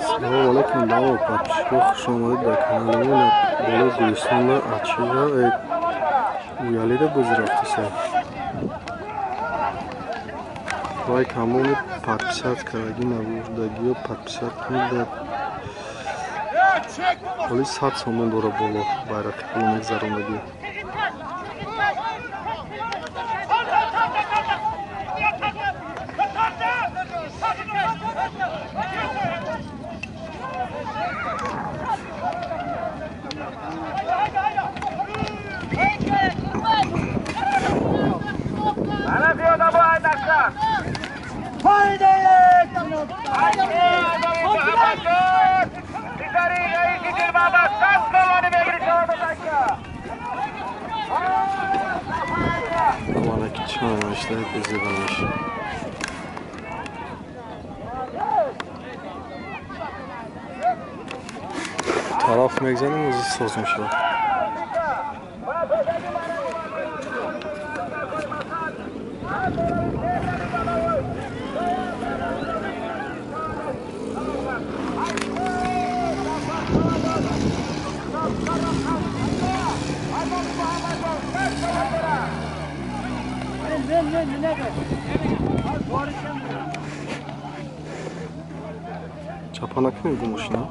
Салом алейкум, дамо подписчико, хуш омадед ба канали мо. Болои Гулистонда ачига уялида бози рафтиса. Лайк ҳамони подписать кардаги набурдагиё подписать кунед. Ҳоли 100 сомон дора боло байрақи пуло мегзарондагӣ. Тараф мегзанем, ӯзи соз мешавад. Чапа накунем бу мошина.